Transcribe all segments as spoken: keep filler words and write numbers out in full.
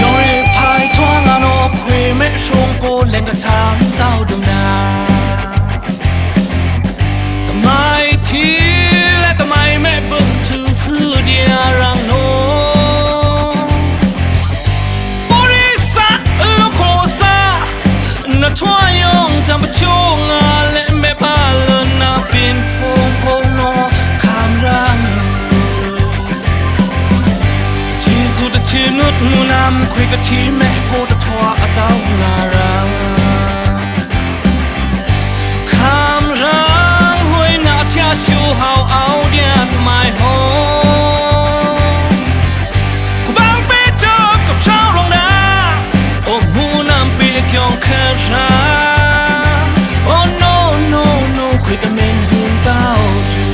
Yonre phaithuang ano khwe me' shongko leng ka tham taw duna. Tamaiti le tamaime' buk tu su dia rang no. Pori sa lo ko sa na tua yong tam pa chong a le me' pa lo na pin pong pong no kamrang. Jisu ta chinut munam kwi ka ti me' ko ta tua a taw ngarang. Kamrang hoi na tia shu hau au dia tamaihoi. Ko bang pe chok ko shau rong da. O munam pe kiong kera. O no no no kwi ta men hun taw ju.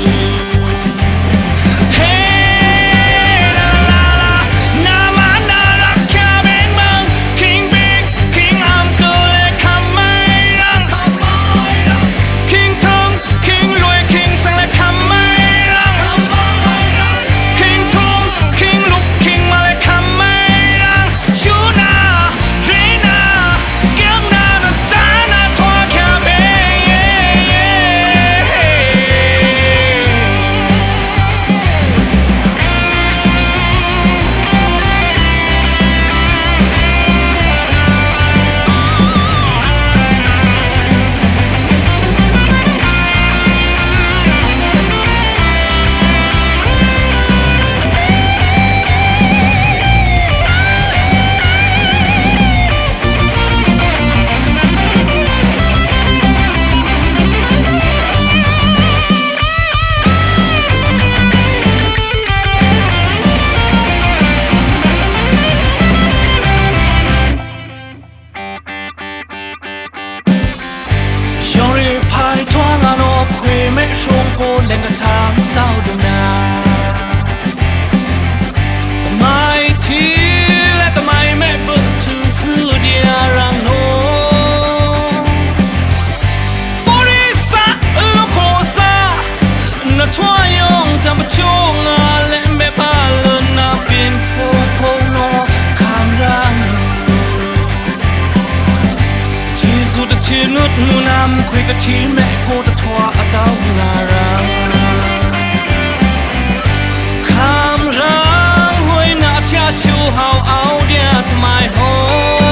Hey, la, la, la, la, na, ma, na, la, kia, beng, bang, king, beng, king, am, tu, le, kam, mai, lang, kam, mai, lang, king, tong, king, lui, king, sang, le, kam, mai, lang, kam, mai, lang, king, tong, king, luk, king, ma, le, kam, mai, lang. Shu na, re na, kiang na, na, ta na, tua kia be. Yonre phaithuang ano khwe me' shongko leng ka tham taw duna. Tamaiti le tamaime' buk tu su dia rang no. Pori sa lo ko sa na tua yong tam pa chong a le me' pa lo na pin pong pong no kamrang. Jisu ta chinut munam kwi ka ti me' ko ta tua a taw ngarang. Kamrang hoi na tia shu hau au dia tamaihoi.